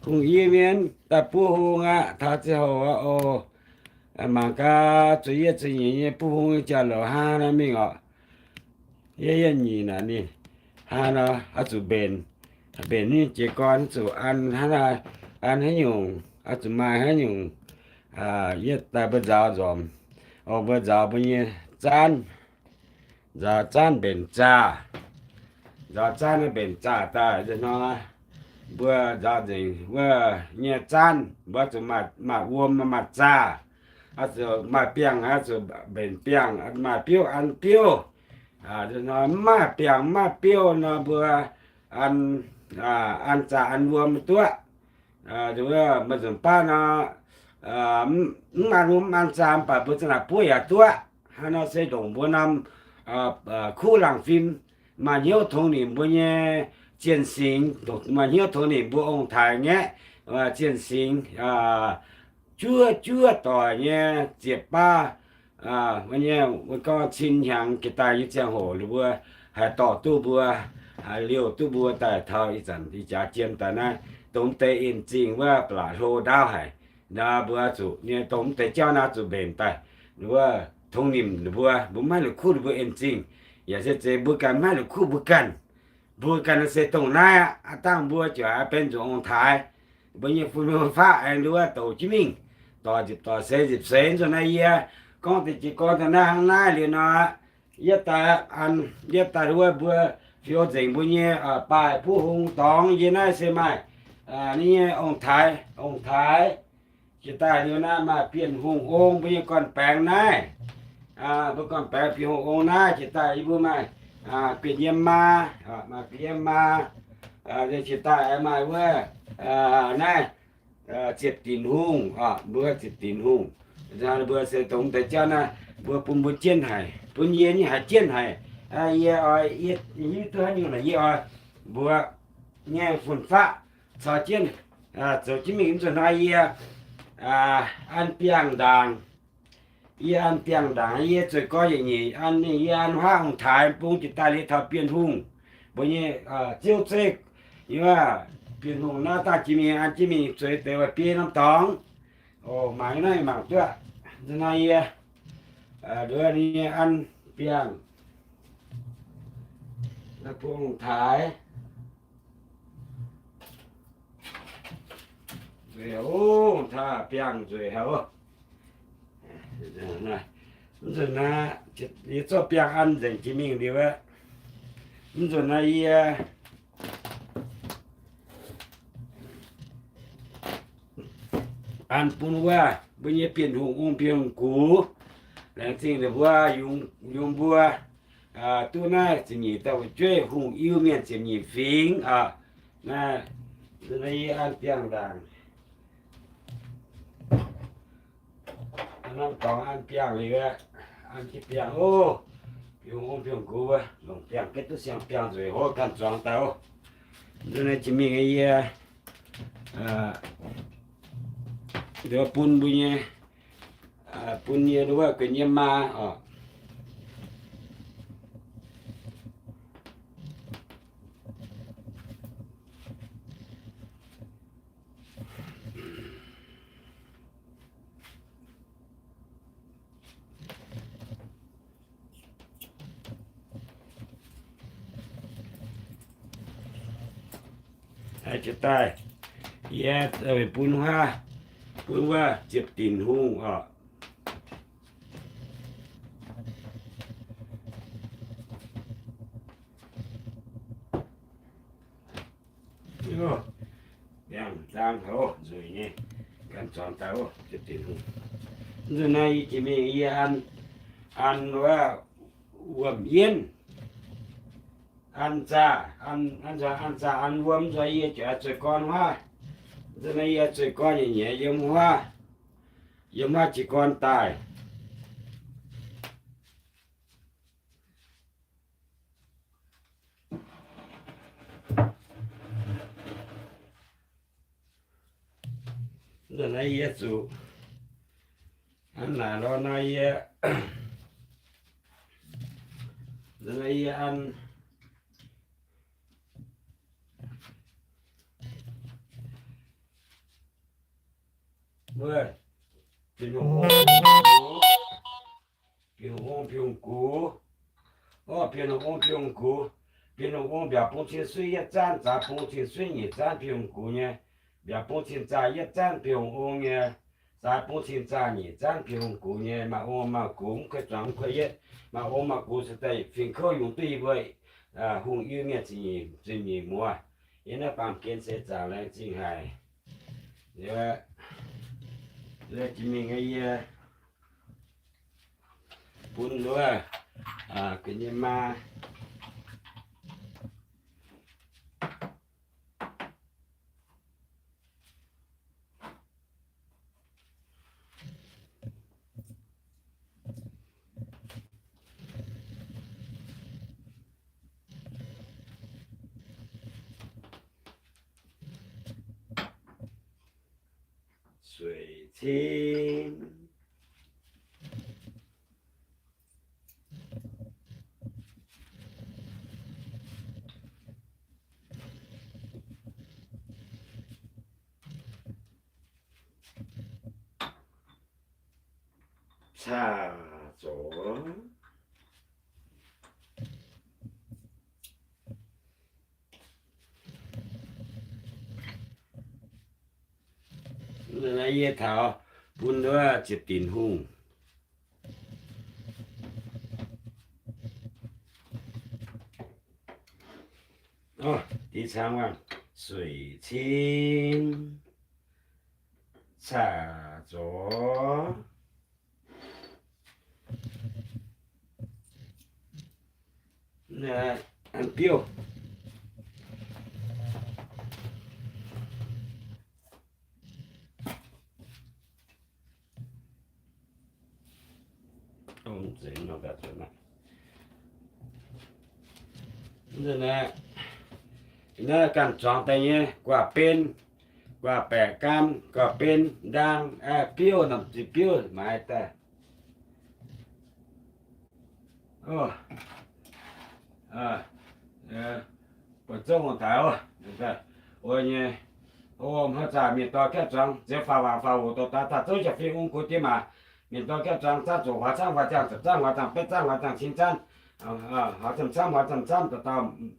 Hungh Iu Mienh daaih buov hung aqv, taux ziangh hoc oc. Mangc gaax zuqc yie zuqc nyiec nyei buov hung nyei jauv-louc hnangv haaix nor mingh oc. Yie yiem nyic naaic ninh hnangv nor oix zuqc mbenc, mbenc nyei jiez gorn zuqc an hnangv naaiv, an haaix nyungc, oix zuqc maaih haaix nyungc, yie daaih mbuo nzaaux nzormc, oc, mbuo nzaaux mbuo nyei zaanv, nzaaux zaanv mbenc zaah, nzaaux zaanv mbenc zaah daaih nor, mbuo nzaaux nzengc wuov nyei zaanv mbuo zuqc maaih wuom maaih zaah, oix zuqc maaih biangh, oix zuqc mbenc biangh, maaih biouv an biouv. Mv maaih biangh mv maaih biouv nor mbuo an, an zaah an wuom duqv. Maaih nzunc baav nor, mv an wuom mv an zaah mv baac mbuo za'naaic buov yaac duqv. Hnangv nor se ndongc mbuo norm kuv laangh fim maaih hnyouv tongx nimc mbuo nyei zienh singx, maaih hnyouv tongx nimc mbuo ong-taaix ngaeqv zienh singx, juov juov doic nyei ziepc baav, gorngv cin hnyangx jiex daaih nyei ziangh hoc ninh mbuo haiz dorh duqv mbuo, haiz liouh duqv mbuo daaih taux ih zanc ih jaax jiem daaih naaiv, dongh mv deix en zingh wuov ba'laqc hlo ndaauv haic. Nor mbuo zuqc nyei dongh mv deix jauv naaiv zuqc mbenc daaih. Ninh mbuo tongx nimc ninh mbuo, mbuo maiv la'kuqv ninh mbuo en zingh, yaac se zeiz mbuo ganh maiv la'kuqv mbuo ganh. Mbuo ganh se dongh naaiv aqv, dangh mbuo ziouc benx nzunc ong-taaix. Mbuo nyei fun-faqv aengx nduov douc jienv mingh, doic nzipc doic, seix nzipc seix. Nzunc naaiv yie gorngv deix jiez gorn daaih naaiv hnangv naaiv liuz nor, yie daaih, yie daaih nduov mbuo fiou nzengc mbuo nyei baaih buv hung dorngx. Yie naaiv se maaih ninh nyei ong-taaix, ong-taaix. Jiex daaih liuz naaiv maaih Bienh Hungh ong mbuo nyei gorn-baengx naaiv. Mbuo gorn-baengx Bienh Hungh ong naaiv jiex daaih yie mbuo maaih Bienh Yiem Maa, maaih Bienh Yiem Maa. Jiex daaih maaih wuov naaiv Ziepc Dinc Hungh, mbuo Ziepc Dinc Hungh. Mbuo se dongh deix jauv naaiv mbuo bun mbuo jienv haic, bun yie nyei haic jienv haic. Yie oix, yie hiuv duqv haaix nyungc naaic yie oix mbuox nyei fun-faqv caux jienv zoux jienv mingh. Mv nzunc hnoi yie an biangh ndaangc, yie an biangh ndaangc, yie zueiz gorx yietc nyeic an mingh, yie an huaav ong-taaix bung jiex daaih liuz taux Bienh Hungh mbuo nyei ziouv zeiv. Yie Bienh Hungh naaiv dangh jiex mingh an jienv mingh zueiz deix waac-biei norm dorngx. Oc, mangc naaiv mangc duqv. Nzunc naaiv yie nduov ninh nyei an biangh, bung ong-taaix. Nzueic haic, biangh nzueic haic. Mv nzunc naaiv yie zorqv biangh an nzengc jiex mingh liuz aqv. Mv nzunc naaiv yie an bun wuov mbuo nyei Bienh Hungh ong, Bienh Hungh gux, laengz zingh ninh mbuo yungz mbuo duqv naaiv ziepc nyeic dauh fu'jueiv, Hungh Iu Mienh ziepc nyeic fingx oc. Naaiv, naaiv yie an biangh ndaangc. Norm dorngx an biangh liuz, an jienv biangh oc. Biungh ong biungh gux, longc biangh gaeqv duqv siang-biangh nzueic hov ganh zuangx daaih oc. Nzunc naaiv jiex mingh yie nduov bun mbuo nyei, bun yie nduov gu'nyuoz maa oc. Jiex daaih, yie bun huaav, bun wuov Ziepc Dinc Hungh oc. Biangh nzang haic, nzueic nyei, ganh zuangx daaih oc, Ziepc Dinc Hungh. Nzunc naaiv yie jiex mingh yie an, an wuov wuom-yienv, an zaah, an, an zaah an wuom nzoih yie jiex zueiz gorn huaav. Nzunc naaiv yie zueiz gorn nyei nyei yiem huaav, yiem huaav jiez gorn daaih. Nzunc naaiv yie zuqc hnangv naaic lorz nor yie, nzunc naaiv yie an Wuov, Bienh Hungh Ong, Bienh Hungh Ong, Bienh Hungh Gux. Orv, Bienh Hungh Ong, Bienh Hungh Gux. Bienh Hungh Ong mbiaauc bung cien suiv yietv zaanv, zaaix bung cien suiv nyic zaanv Bienh Hungh Gux nyei. Mbiaauc bung cien zaah yietv zaanv Bienh Hungh Ong nyei. Zaaix bung cien zaah nyic zaanv Bienh Hungh Gux nyei. Maaih ong maaih gux, mv kuaih zuangx mv kuaih yietv. Maaih ong maaih gux se daaih fingx kouv yungz duqv yie mbuo hungh yie mienh ziepc nyeic muoz. Yie naaiv baamh gen se zaangc laengz zingh haic. Yie jiex mingh yie bun wuov ga'nyei maa sueic cin. Caa zoux. Yie taux bun wuov ziepc dinc hungh. Div cangv waangh, sueic cin, caa zoux. Biouv. Naaiv ganh zuangx daaih nyei guaav benx, guaav baeqc gaam, guaav benx ndaang, biouv, namc ziqc biouv maaiz daaih. Buatc zouv ong daaih oc. Wuov nyei, o, hnangv zaah mienh dorh jatv zuangx, ziouc faaux waangc faaux hoc dorh daaih, daaih zouv jaax fingx ong gox diex maac. Mienh dorh jatv zuangx, zaanv zoqc huaax, zaanv huaax, zaanv ziepc, zaanv huaax, zaanv betv, zaanv huaax, zaanv cin, zaanv huaax, zaanv camv, huaax zaanv camv, dauh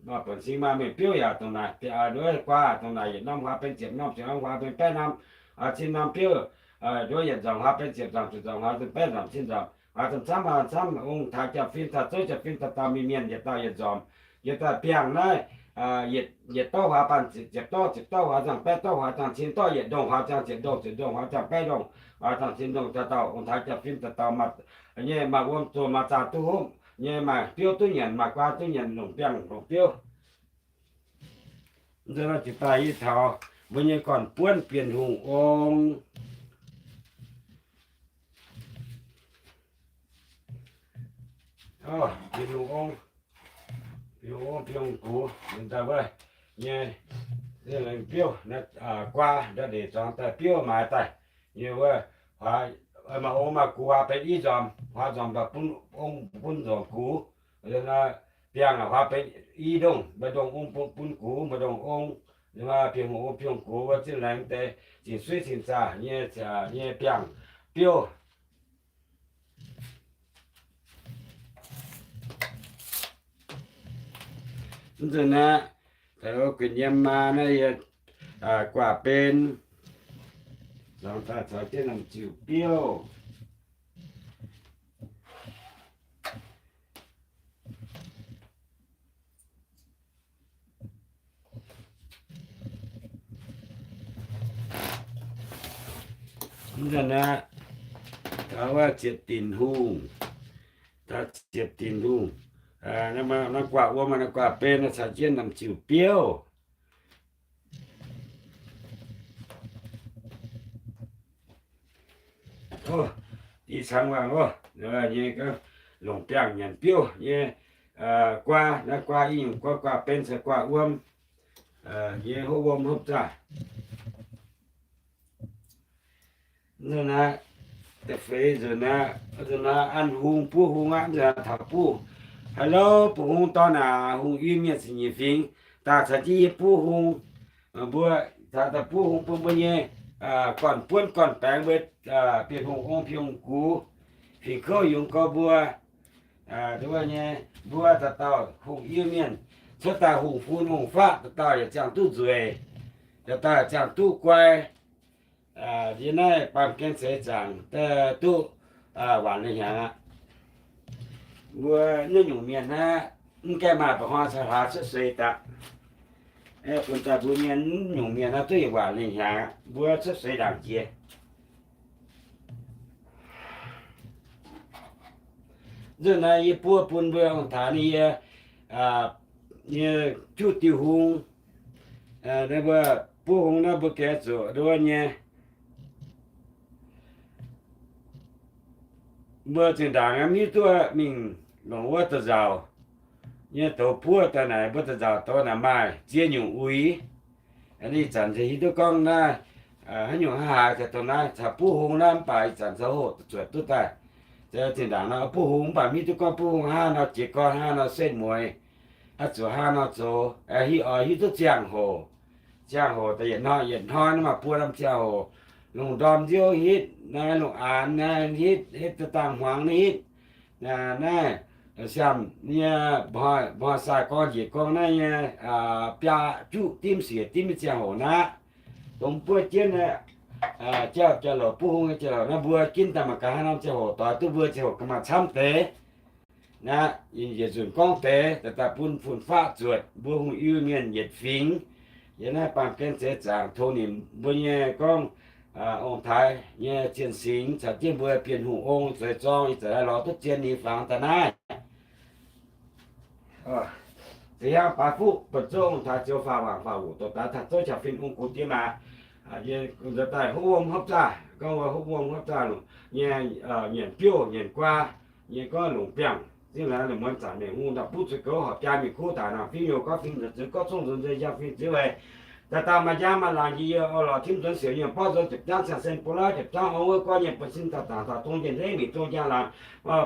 dauh buonc sing maaih mienh biouv yaac dongh naaic, guaav dongh naaic yietc norm huaax benx ziepc norm, ziepc norm huaax benx betv norm, cin norm biouv, nduov yietc nzormc huaax benx ziepc nzormc, ziepc nzormc huaax benx betv nzormc, cin nzormc, huaax camv, camv, huaax camv, ong taaix jaax fingx, taaix zouv jaax fingx, dauh dauh mienh mienh yietc dauh yietc nzormc. Yietc dauh biangh naaiv, yietc, yietc dorv huaax banh ziepc dorv, ziepc dorv huaax zaangh betv dorv huaax zaangh cin dorv, yietc ndongh huaax zaangh ziepc ndongh, ziepc ndongh huaax zaangh betv ndongh, huaax zaangh cin ndongh, dauh dauh ong taaix jaax fingx dauh dauh maaih, nyei maaih wuom zoqc maaih zaah duqv hopv, nyei maaih biouv duqv nyanc, maaih guaa duqv nyanc, longc biangh longc biouv. Nzunc naaiv jiex daaih yie taux mbuo nyei gorn-buonv Bienh Hungh Ong. Bienh Hungh Ong, Bienh Hungh Ong, Bienh Hungh Gux, ninh daaih wuov nyei, biouv, guaa nda'ndeic zuangx daaih biouv maaiz daaih, nyei wuov, maaih ong maaih gux, huaax benx i nzormc, huaax nzormc baac bun ong bun nzormc gux, biangh huaax benx i ndongh, maaih ndongh ong bun gux, maaih ndongh ong, Bienh Hungh Ong, Bienh Hungh Gux wuov zinh laengz deix, cin suiv cin zaah nyei, nyei biangh biouv. Mv nzunc naaiv, guinc yiem maa naaiv yie guaav benx, zuangx daaih caux jienv norm ziux biouv. Mv nzunc naaiv, wuov ziepc dinc hungh, ziepc dinc hungh, naaiv guaav wuom, naaiv guaav benx, caux jienv norm ziux biouv. Div cangv waangc oc, nyei longc biangh nyanc biouv nyei guaa, naaiv guaa i nyungc guaa, guaav benx caux guaav wuom nyei hopv wuom hopv zaah. Nzunc naaiv, da'feix nzunc naaiv, nzunc naaiv an hung buov hung aqv, nzunc naaiv taux buov. Hello, buov hung dorn aac, hungh yie mienh ziepc nyeic fingx, daaih caux jienv yie buov hung. Mbuo caux daaih buov hung bun mbuo nyei gorn-buonv gorn-baengx mbuo, Bienh Hungh ong Bienh Hungh gux, fingx kouv yungz gau mbuo, nduov nyei, mbuo dauh dauh hungh Iu-Mienh, cuotv daaih hungh fun hungh faqv, dauh dauh yaac ziangh duqv nzueic, dauh dauh yaac ziangh duqv guai. Yie naaiv baamh gen seix zaangc duqv waanc lingh hnyangx aqv. Mbuo naaiv nyungc mienh naaiv, mv gaengh maaih mba'hnoi caux hlaax cuotv seix daaih. Bun daaih mbuo mienh naaiv nyungc mienh naaiv duqv yietc waanc lingh hnyangx aqv, mbuo cuotv seix ndaangc jiex. Nzunc naaiv yie buov bun mbuo ong-taaix ninh yie, yie juqv diuh hung, mbuo buov hung naaiv mbuo gengh zuqc nduov nyei. Mbuo zinh ndaangc mv hiuv duqv mingh longc wuov da'nzauc nyei douz buov daaih naaic, mbuo da'nzauc douz naaic maaih ziex nyungc uix. Ih zanc se hiuv duqv gorngv naaiv, haaix nyungc haaix haaix caux dongh naaiv caux buov hung naaiv, mv baac ih zanc zoux hoqc zuotc duqv daaih. Zinh ndaangc nor buov hung mv baac mv hiuv duqv gorngv buov hung hnangv nor jiex gorn, hnangv nor setv mueiz, hnangv zuqc hnangv nor zoux, hiuv oix hiuv duqv ziangh hoc. Ziangh hoc daaih yietc hnoi yietc hnoi naaiv maaih buo norm ziangh hoc, lungh ndorm nziouv hitv, naaiv lungh aanx naaiv hitv, hitv daaih dangh hmuangx naaiv hitv, naaiv siamh nyei, mba'hnoi sai gorngv njiec gorngv naaiv nyei, biaa juqv dimv siec dimv nyei ziangh hoc naaiv. Dongh buov jienv naaiv, jauv jauv-louc buov hung nyei jauv-louc naaiv mbuo ginv daaih mangc gaax haaix norm ziangh hoc doix duqv mbuo ziangh hoc ga'maah camv deix. Naaiv yietc nzunc gorngv deix daaih daaih bun fun-faqv zuotc mbuo hungh Iu-Mienh yietc fingx. Yiem naaiv baamh gen seix zaangc tov nimc mbuo nyei gorngv ong-taaix nyei zien singx caux jienv mbuo Bienh Hungh ong zueiz zorng ih zanc naaiv lorz duqv zien ninh fangx daaih naaiv. Za'hiang baaix fuqv buonv zouv ong-taaix zioux faah waangc faah wuc doqc daaix taaih zouv qaqv fin ong-gux diex maac. Nzuonx daaih hopv wuom hopv zaah, gorngv wuov hopv wuom hopv zaah longc nyei, nyienc biouv nyienc guaa nyei gorngv longc biangh zingh laaix longc muonz zanc mengh hungh ndau buv zuqc goux horpc jaa mingh kuv daaih nangc fingx youh gorngv fingx nzuonx zux gorngv zungv nzuonx nzuonx yangh fingx ziux weic daaih daaih maaih njang maaih laangc njiec yie oix lorz timv nzuonx siouc nyei borv nzuonx ziepc jangv cang sen bun laav ziepc jangv oix wuov gorngv nyei buonv sin daaih zaangc taux dongh njien hlev mingh zong njang laangc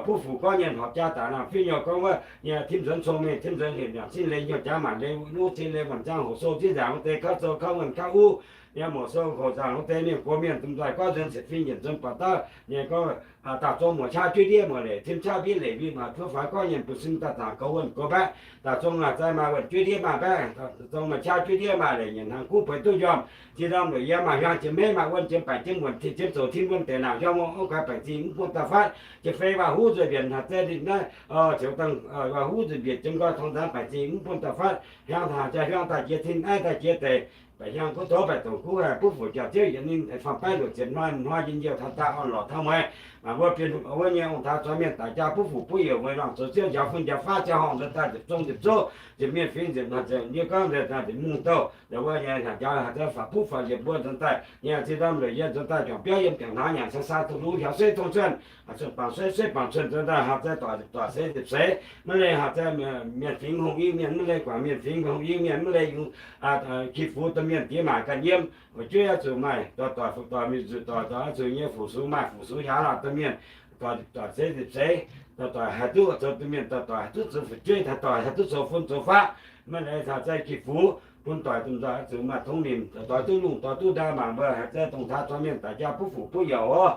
buv fuc gorngv nyei horpc jaa daaih nangc fingx youh gorngv wuov nyei timv nzuonx cong mengh timv nzuonx hepc nyanc sin leiz hnyouv jaax maanc leiz nuv cin leiz muonc zaang hoc sou ziev nzaangc wuov deix kauv zou kauv wuonh kauv uv nyei moc sou hoc zaangc wuov deix mienh gox mienh domh nzoih gorngv nzuonx ziepc fingx yienc nzuonx baac dauh nyei gorngv daaih zong muoc qaqv jueiv ndiev muoc leic tim qaqv mbiev leic mbiev maaih tuov faix gorngv nyei buonv sin daaih zaangc goux wuonh goux mbaeqv daaih zong maaih zai maaih wuonh jueiv ndiev maaih mbaeqv zong maaih qaqv jueiv ndiev maaih leic nyienc hnaangx guv bueix duqv njormh zinh ndorm lueic yiem maaih hiuang jiex meiv maaih wuonh jiex baengc jiex muonc tin jiex zoux tin wuonh deix naanc hiuang mong ong guaix baengc zingh mv bun daaih fatv jiex fei waac huv nzuih mbienc haaix zeiz ninh naaiv ziouc dangh waac huv nzuih mbienc jiem nqoi tong nzaanx baengc zingh mv bun daaih fatv hiuang haaix jaax hiuang daaih jiex tin aiv daaih jiex deix baeqc hiuang guv tov baeqc dongc guv haaix buv fuc jaax ziouv yietc ninh faam baeqv luoqc ziepc hnoi hnoi njien-youh taux daaih orn-lorqc taux mueiz. Maaih mbuo Bienh Hungh wuov nyei ong-taaix zuangx mienh daaih jaa buv fuc buv youc mueiz longc zoux ziouv njaaux fun njaaux faav ziangh horngh nzuonx daaih nziepc zong nziepc zouv nziepc mienh fingx nziepc hnaangx nziepc ndiev gorngv nzuonx daaih nziepc mungh douh. Nduov wuov nyei hnaangx jaax haaix zeiz faatv buv faatv liepc mbuo nzuonx daaih nyei zinh ndorm lueic yiem nzuonx daaih juangc biauv yiem biangh hnaangx nyanc cang saa duqv luv hiaaux suiv tong cuonh, cuonh bangc suiv suiv bangc cuonh nzuonx daaih haaix zeiz doic doic seix ziepc seix maiv leih haaix zeiz mienh fingx hungh Iu-Mienh maiv leih guangc mienh fingx hungh Iu-Mienh maiv leih yungz ki fu domh mienh diex maac ganh yiem. Weic jueiv oix zuqc maaih doic doic fu'jueiv doic doic oix zuqc nyei fu-sux maaih fu-sux hiaaux laanh domh mienh doic doic seix ziepc seix doic doic haih duqv zoux domh mienh doic doic haih duqv zoux fu'jueiv doic doic haih duqv zoux fun zoux faqv. Maiv leih haaix zeiz ki fu bun doic domh nzoih oix zuqc maaih tongx nimc doic duqv lungh doic duqv ndaa mangc mbuo haaix zeiz dongh taaix zuangx mienh daaih jaa buv fuc buv youc oc.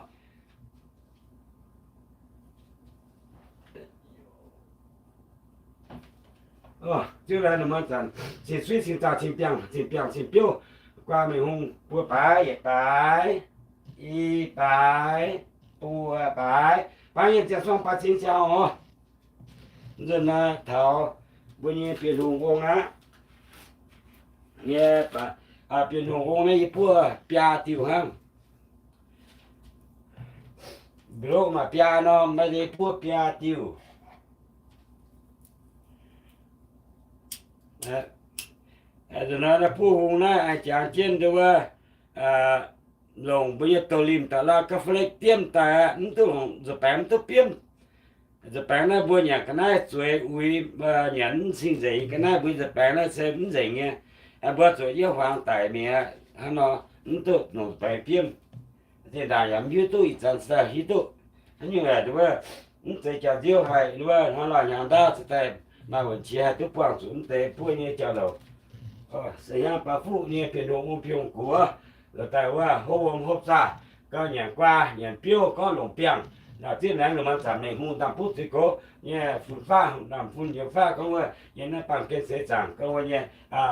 Ziouv laai nor muonz zanc cing suiv cing zaah cing biangh cing biangh cing biouv guaa mengh hungh buo baaix yietc baaix, i baaix, buo baaix, baaix nyei ziangh suang baaix cing ziangh oc. Nzunc naaiv taux mbuo nyei Bienh Hungh ong aqv. Nyei Bienh Hungh ong naaiv yie buov biaa diuh hnangv. Mbiorngz maaih biaa norm, naaiv yie buov biaa diuh. Naaiv buov hung naaiv jangx jienv nduov wuov, longc mbuo nyei douh limh daaih lauh ga'feix diemv daaih, mv duqv longc nzuih baengx mv duqv biomv. Nzuih baengx naaiv mbuo nyanc ga'naaiv zueiz uix, nyanc mv cing-nzengc ga'naaiv mbuo nzuih baengx naaiv se mv nzengc nyei. Mbuo zuqc yiem huaang daic mi'aqv hnangv nor, mv duqv longc nzuih baengx biomv. Zinh ndaangc yaac mv hiuv duqv, ih zanc se hiuv duqv. Hnangv nyungc aeqv, nduov wuov, mv zeiz jaax-nziouv haic, nduov wuov hnoi lauh hnyangx ndaauv se daaih maaih wuonh qiex haih duqv buangh zuqc mv deix buov nyei jauv-louc. Se hnyangx baav fuqv nyei Bienh Hungh ong Bienh Hungh guoqv, Nzuonx daaih wuov hopv wuom hopv zaah, gauh nyanc guaa nyanc biouv gorngv longc biangh. Zinh laengz lungh muonz zanc mengh hungh ndamv buv zuiz gox nyei fun-faqv, ndamv fun njoux faqv gorngv wuov yiem naaiv baamh gen seix zaangc gorngv wuov nyei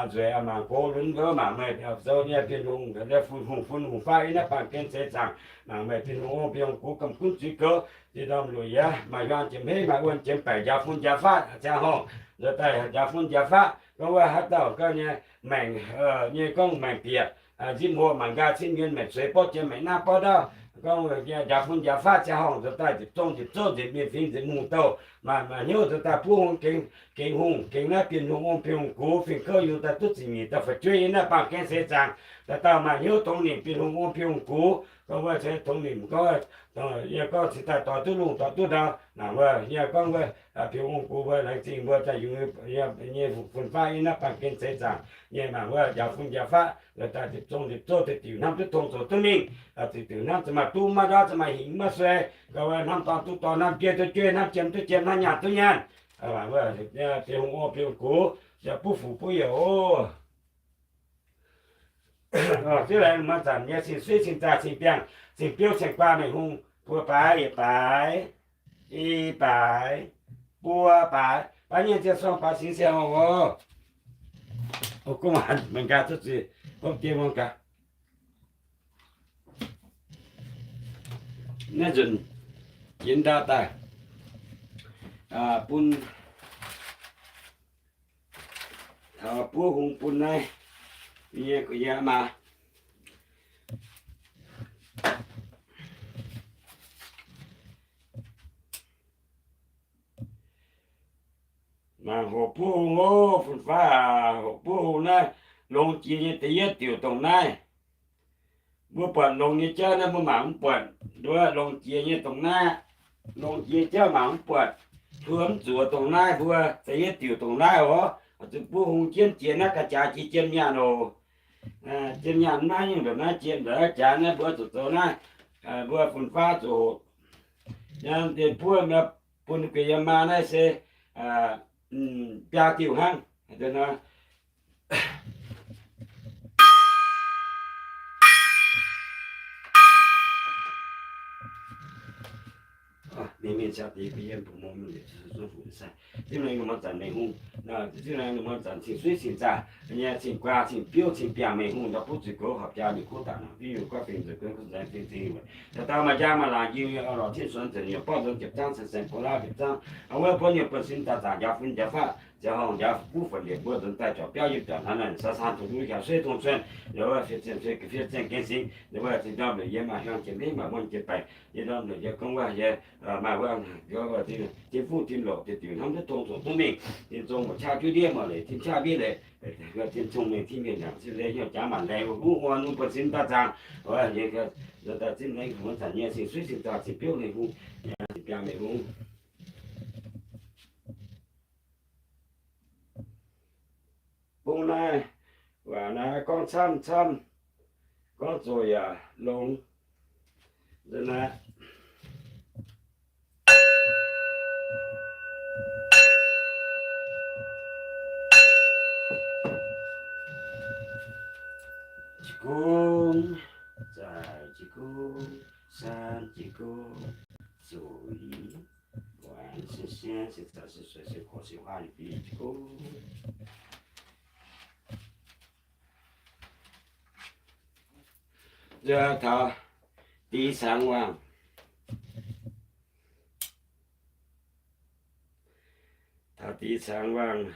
nzueic mangc gox lunx wuov mangc meih zoux nyei Bienh Hungh, fun-hungh fun-hungh faqv yiem naaiv baamh gen seix zaangc mangc meih Bienh Hungh ong, Bienh Hungh gux gamh gunv zuiz gox, zinh ndorm luoqc yiax maaih hiuang jiem hmeiv maaih wuonh jiem baeqc njaaux fun njaaux faqv ziangh horngh. Nzuonx daaih njaaux fun njaaux faqv gorngv wuov haaix dauh gauh nyei maengc, nyei gorngv maengc bieqc, nzipv hmuoqv mangc nqaai cin nyuonh maengc sueix borqv jiem maengc naaiv borqv ndauv, gorngv njaaux fun njaaux faqv ziangh horngh nzuonx daaih nzipc zong nzipc zouv nzipc mienh fingx nzipc mungh douh, maaih hnyouv nzuonx daaih buv hungh gengx, gengx hungh gengx naaiv Bienh Hungh ong Bienh Hungh gux fingx kouv yungz daaih duqv ziqc nyeic dauh fu'jueiv yiem naaiv baamh gen seix zaangc. Daaih dauh maaih hnyouv tongx nimc Bienh Hungh ong Bienh Hungh gux, gorngv wuov tongx nimc gorngv, yie gorngv cingx daaih doix duqv lungh doix duqv ndau. Naaic wuov yie gorngv wuov Bienh Hungh ong gux mbuo laengz zingh mbuo daaih yungz nyei fun-faqv yiem naaiv baamh gen seix zaangc nyei mangc wuov njaaux fun njaaux faqv daaih nzipc zong nzipc zouv deix diuc hnamv duqv tong zoux duqv mingh, ziqc diuc hnamv ziouc maaih duqv maiv ndorv ziouc maaih hinc maiv suei, gorngv wuov hnamv dorn duqv dorn, hnamv jiem duqv jiem, hnamv jiem duqv jiem, hnamv nyaanh duqv nyaanh. Bienh Hungh ong Bienh Hungh gux, yaac buv fuc buv youc oc. Zinh laengz lungh muonz zanc nyei cing-suiv cing-zaah cing-biangh cing-biouv cing-guaa mengh hungh buo baaix yietc baaix, i baaix, buo baaix, baaix nyei ziangh sorng baaix singx ziangh horngh oc. Gunv maengh gaax cuotv zuiz, hopv jienv muangx gaax. Naaiv nzunc jiex ndau daaih bun taux buov hung bun naaiv nyei gu'nyuoz maah. Mangc hoqc buov hung oc, fun-faqv aac, hoqc buov hung naaiv longx jiex nyei da'yietv diuc dongh naaiv. Mbuo buatc longx nyei jauv naaiv mbuo mangc mv buatc, nduov longx jiex nyei dongh naaiv, longx jiex jauv mangc mv buatc, hluo mv zuoqc dongh naaiv mbuo da'yietv diuc dongh naaiv oc. Zuqc buov hung jienv jiex naaiv ga'jaax jiex jiem nyaanh oc. Jiem nyaanh maiv nyungc ndongc naaiv jiem ndongc naaiv jaax naaiv mbuo zuqc zoux naaiv, mbuo fun-faqv zuqc hoqc. Yiem buov bun guei yiem maa naaiv se biaa diuh hnangv. Mienh mienh caux deix yiem bun mienh zunv fuqv sai. Zinh laengz lungh muonz zanc mengh hungh, zinh laengz lungh muonz zanc cing-suiv cing-zaah nyei cing-guaa cing-biouv cing-biangh mengh hungh ndau buv zuiz gox horpc jaa nyungc kuv daaih nangc biuv nyungc guav fingx nzueic guon kuv nzaeng fingx zingh wuonc. Daaih dauh maaih njang maaih laangc njing yie oix lorz tin suonx nzengc nyungc borqv nzuonx jiepc zangv cen saeng buo laav jiepc zangv. Wuov buonv nyungc buonv sin daaih zaangc njaaux fun njaaux faqv ziangh horngh njaaux buv fuonc liepc mbuo nzuonx daaih juangc biauv yiem juangc hnangv naaic sa san tong duqv hiaaux sueiv tong cuon, yaac wuov fiev zienh fiev ga'fiev zienh gengh singx, yaac wuov zinh ndorm leuc yie maaih hiuang jiex meiv maaih muonh jiex baengc, zinh ndorm leuc yie gorngv wuov yie maaih wuov tin fuqv tin loc deix diuc hnamv duqv tong zoqc duqv mingh, tin zong mbuo qaqv juv ndiev mauh leic, tin qaqv mbiev leic, tin cong-mengh tin mienh nyanc cin leiz hnyouv jaax maanc laengz wuov wuov wuov nungh buonv sin daaih zaangc. Wuov yie daaih zinh laengz lungh muonz zanc nyei cing-suiv cing-zaah cing-biouv mengh hungh, biaa mengh hungh. Bung naaiv, waac naaiv gorngv camv camv, gorngv zoqc yaac longx. Nzunc naaiv, jiez gong, zaaic jiez gong, san jiez gong, zoqc liuz, waanc se sienv se zac se sueic se korc se huaang yietc biei jiez gong. Taux dix cangx wangh, taux dix cangx wangh,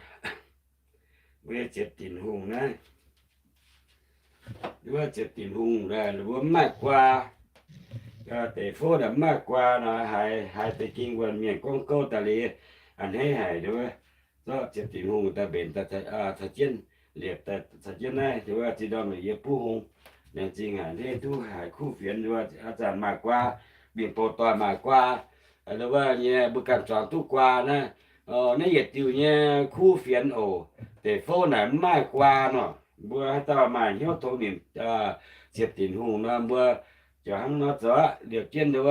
mbuo ziepc dinc hungh naaiv, wuov ziepc dinc hungh mbuo mv maaih guaa, deic fouv naaic mv maaih guaa nor, haiz haiz deix ging wuonh mienh gorngv gouv daaih liuz, a'hneiv haic nduov. Zorqv ziepc dinc hungh daaih mbenc daaih caux jienv, liepc daaih caux jienv naaiv nduov, zinh ndorm leuc yie buv hung, laengz zingh haic a'hneiv duqv haiz kuv fienx nduov, a'zanc maaih guaa, mingh bouh doic maaih guaa, nduov nyei mbuo ganh zuangx duqv guaa naaiv. Naaiv yietc diuh nyei kuv fienx oc, deic fouv naaic mv maaih guaa nor, mbuo haaix dauh maaih hnyouv tongx nimc ziepc dinc hungh nor, mbuo ziouc hnangv nor zoux aqv. Liepc jienv nduov,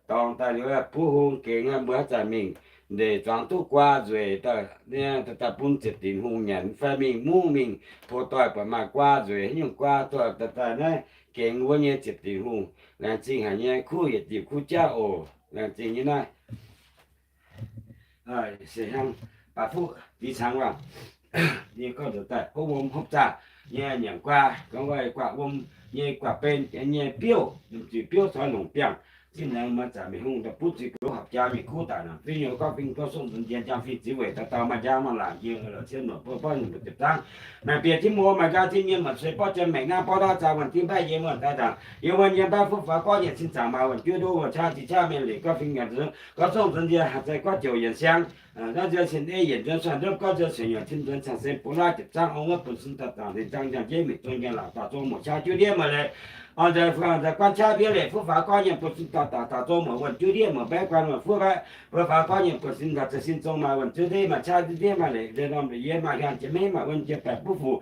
dorngx daaih nduov, buv hung gengx aqv, mbuo haaix zanc mingh ndeic zuangx duqv guaa nzueic daaih, daaih bun ziepc dinc hungh nyanc fai mingh mungv mingh bouh doic buatc maaih guaa nzueic haaix nyungc guaa doic daaih daaih naaiv gengx wuov nyei ziepc dingc hungh, laengz zingh haic nyei, kuv yietc diuc kuv jauv oc. Laengz zingh nyei naaiv. Se hnangv baac fuqv dix tháng waac, nyei gorngv nzuonx daaih gorngv wuom hopv zaah nyei nyanc guaa, gorngv wuov guaav wuom nyei guaav ben nyei biouv, zuic biouv caux longc biangh. Zinh laengz muonz zanc Mienh hungh daaih butv zuiz goux horpc jaa mingh kuv daaih nor, fingx nyei gorngv fingx gorngv songv nzunc njien jangx fingx ziux weic dauh dauh maaih njang maaih laangc njien lorqc cien muoc bun borv nyungc mbuo ziepc zangv. Naaiv bieqc Tin-Hungh maaih nqa'haav zinh mienh maanc sueih borv jien maengc naaiv borv ndau zaax wuonh diuv mbaeqv yie muonh daaih zaangc yie wuonh yiem baav fuqv faaux gorngv yietc cin zaangc maaih wuonh diuv nduov wuonh qaqv zinh qaqv mienh lingc gorngv fingx nyanc nzuonx gorngv songv nzuonx njien haih zei gorngv joux yienc siang. Gorngv nzuonx cin ei yienc nzuonx suaih nzuonx gorngv nzuonx sueih nyuoqc tim nzuonx cang sen bun laav ziepc zangv ong wuov bun sin daaih zaangc zinh zangv njang jeiv mingh zong njang laangc daaih zong muoc qaqv juv ndiev muoz leiz. Ong nzaaix fangx nzaaix guanv qaqv mbiouv leiz fuqv faaux gorngv yienh bun sin daaih daaih daaih zong muoc wuonh juv ndiev muoc mbaeqv guanh muoc fuqv mbaeqv bun faaux gorngv yienh bun sin daaih za'sin zong maaih wuonh juv ndiev maaih qaqv juv ndiev maaih leiz ndie norm leiz yie maaih hiaang jiex meiv maaih wuonh jiex baeqc buv fuc.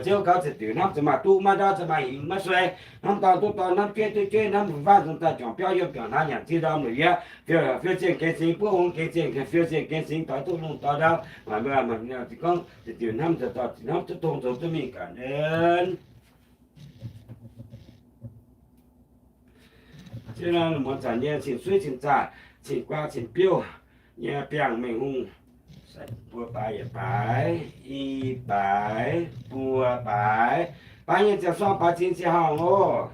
Ziouv gaux ziepc diuc hnamv zuqc maaih duqv maaih ndau zuqc maaih hingx maiv suei. Hnamv dorn duqv dorn, hnamv jueiv duqv jueiv, hnamv fun-faqv nzung daaih juangc biauv yiem juangc hnaav nyanc zinh ndorm luc yiev, fiou fiou zienh gengx singx, buov hungh gengx zienh, fiou zienh gengx singx, doix duqv lungh doix ndau. Maaih mbuo maaih gorngv diuc hnamv zoux dorh hnamv duqv tong zoux duqv mingh ga'naaiv. Zinh muonz zanc nyei cing-suiv cing-zaah, cing-guaa cing-biouv nyei biangh Mengh Hungh, buo baaix yietc baaix, i baaix, buo baaix, baaix nyei ziangh suang baaix cing ziangh horngh oc.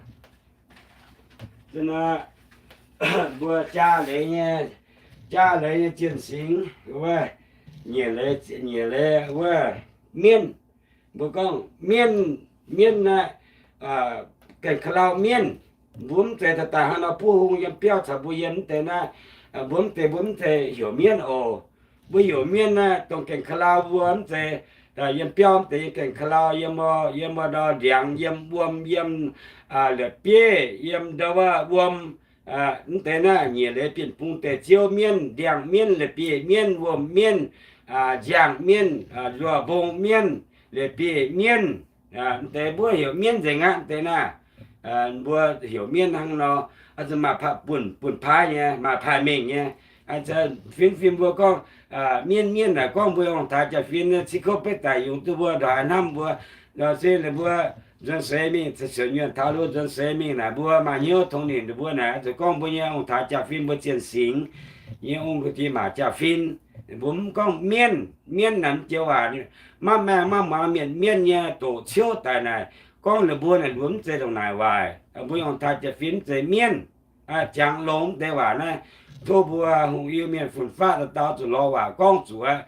Mbuo jaa leiz nyei, jaa leiz nyei zienh singx wuov, nyiec leiz, nyiec leiz wuov mienv. Mbuo gorngv mienv, mienv naaiv, gaengh ka'lau mienv. Mbuo mv zeiz daaih daaih hnangv nor buov hung yiem biauv caux mbuo yiem mv deix naaiv. Mbuo mv deix mbuo mv zeiz heuc mienv oc. Mbuo heuc mienv naaiv dongh gaengh ka'lau mbuo mv zeiz, yiem biauv mv deix yiem gaengh ka'lau, yiem, yiem ndau ndiangx, yiem wuom, yiem la'bieiv, yiem ndau wuov wuom, mv deix naaiv nyiec leiz bienh bung deix ziouv mienv, ndiangx mienv, la'bieiv mienv, wuom mienv, nziaangc mienv, nzuoh mbong mienv, la'bieiv mienv. Mv deix mbuo heuc mienv nzengc aqv. Mv deix naaiv mbuo heuc mienv hnangv nor, oix zuqc maaih bun, bun paaiv nyei, maaih paaiv mengh nyei. Fin-fin mbuo gorngv mienv mienv naaic gorngv mbuo ong-taaix jaa-fin civ kouv betv daic yungz duqv mbuo ndongc haaix hnamv mbuo, nor se ninh mbuo nzuonx seix mingh, caux siouc nyuonh taux lo nzuonx seix mingh naaic mbuo maaih hnyouv tongx ninh mbuo naaic, zuqc gorngv mbuo nyei ong-taaix jaa-fin mbuo zienh singx nyei ong-kuv diex maac jaa-fin. Mbuo mv gorngv mienv, mienv naaic mv joux waac, maiv maengh maiv muangx mienh mienv nyei doqc ciouv daic naaic, gorngv ninh mbuo naaic mbuo mv zeiz ndongc naaic waaic. Mbuo ong-taaix jaa-fin mv zeiz mienv. Jangx longx deix waac naaiv, tov mbuo hungh Iu-Mienh fun-faqv dauh dauh zuqc lorz waac gorngv zuqc,